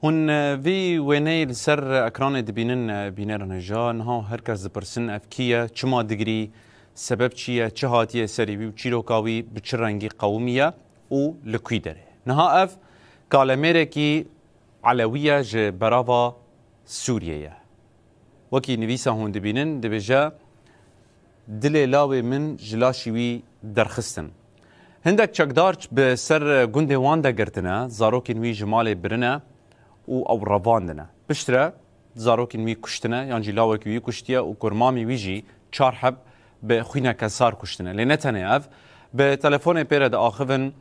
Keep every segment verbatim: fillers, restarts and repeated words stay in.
Hûn, e, vî wêneyê li ser ekranê dibînin, e, bînerên hêja. Niha her kes dipirsin, ev kî ye, çima digirî, sebeb çi ye, çi hatiye serê wî û çîroka wî bi çi rengî qewimiye û li kwî derê? Niha ev kalemêrekî Elewî ye ji berava Sûriyê ye. Wekî nivîsa hûn dibînin, dibêje, Dilê lawê min ji laşî wî derxistin. Hindek çekdar bi ser gundê wan de girtine, zarokên wî ji malê birine û ew revandine. Piştre zarokên wî kuştine, yan jî lawekî wî kuştiye û kurmamî wî jî çar heb bi xwîneke sar kuştine. Lê ne tenê ev, bi telefonê pê re diaxivin,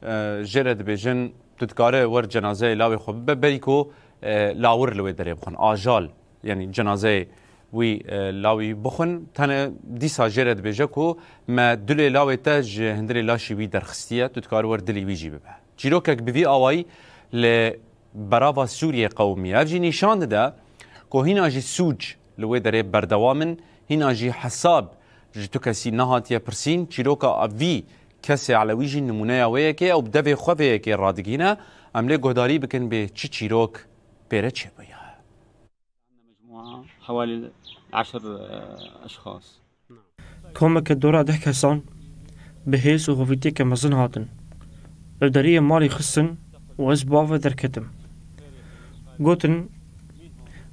e, jê re dibêjin, tu dikare wer cenazeyê lawê xwe bibe, berî ku, e, lawir li wê derê bixwin. Ajal, yanî cenazeyê wî, e, lawî bixwin, tenê dîsa jê re dibêje ku me dilê lawê te ji hundirê laşî wî derxistiye, tu dikare wer dilî wî jî bibe. Çîrokek bi vî awayî li berava Sûriyê qewimiye. Ev jî nîşan dide ku hîna jî sûc li wê derê berdewam in, hîna jî hesab ji tu kesî nehatiye pirsîn. Çîroka vî kesê Elewî jî nimûneya wê yekê ew bi devê xwe vê yekê radigihîne. Em lê guhdarî bikin bê çi çîrok pê re çêbûye. مجموعة حوالي عشر أشخاص. Komeke dora deh kesan bi hêz û xwevîtiyeke mezin hatin. Li deriyê malê xistin û ez bi ava derketim. Gotin,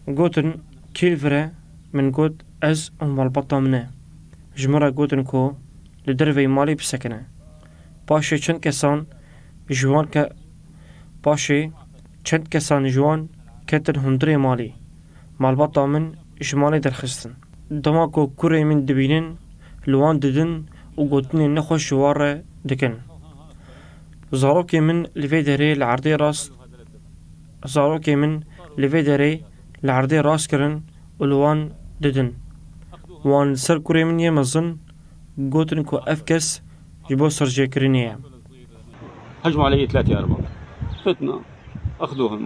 gotin, "Kî li vir e?" Min got, "Ez û malbata min e." Ji min re gotin ku li derveyî malê bisekine. Paşê çend kesan ji wan ke, paşê çend kesan ji wan ketin hundirê malê. Malbata min ji malê derxistin. Dema ku kurê min dibînin, li wan didin û gotinên nexweş ji wan re dikin. Zarokê min li vê derê li erdê rast, zarokê min li vê derê li erdê rast kirin û li wan didin. Wan li ser kurê min yê mezin gotin ku ev kes ji bo serjêkirinê ye. هجموا علي ثلاثة أربعة. فتنا. أخذوهم.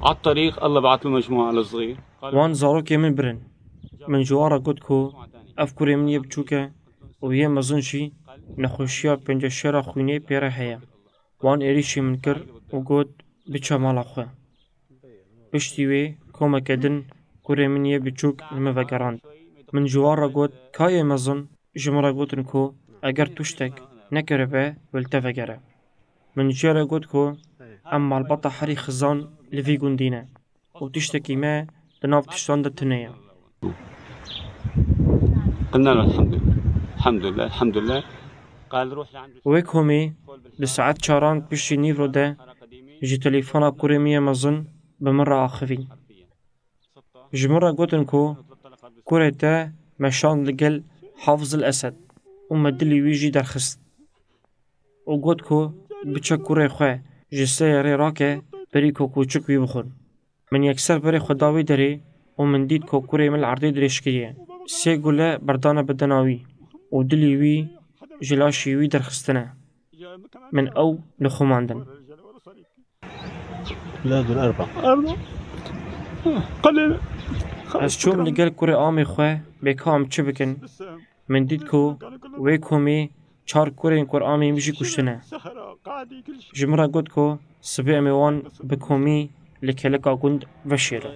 على الطريق الله بعث له مجموعة على الصغير. Wan zarokê min birin. Min ji wan re got ku ev kurê min yê biçûk e û yê mezin jî nexweşiya pêncî şêra xwînê pê re heye. Wan êrîşî min kir û got, "Biçe mala xwe." Piştî wê komeke din kurê min yê biçûk li min vegerand. Min ji wan re got, "Ka yê mezin?" Ji min re gotin ku eger tiştek nekiribe, wê li te vegere. Min jê re got ku em malbata herî xizan li vî gundî ne û tiştekî me di nav tiştan de tune ye. قلنا له الحمد لله. الحمد لله، الحمد لله. قال روح لعند Wê komê di saet çaran piştî nîvro de ji telefona kurê min yê mezin bi min re axivî. Ji min re gotin ku kurê te me şand li gel Hafizil Esed û me dilî wî jî derxist û got ku biçe kurê xwe ji seyarê rake berî ku kûçik wî bixwin. Min yekser berê xwe da wê derê û min dît ku kurê min li erdê dirêj kiriye. Sê gule berdane bedena wî û dilî wî ji laşê wî derxistine. Min ew li xwe mandin. لازم أربعة. أربعة. قليل. Ez çûm li gel kurê amê xwe bê ka em çi bikin. Min dît ku wê komê çar kurên kur amê min jî kuştine. Ji min re got ku sibê em ê wan bi komî li keleka gund veşêrin.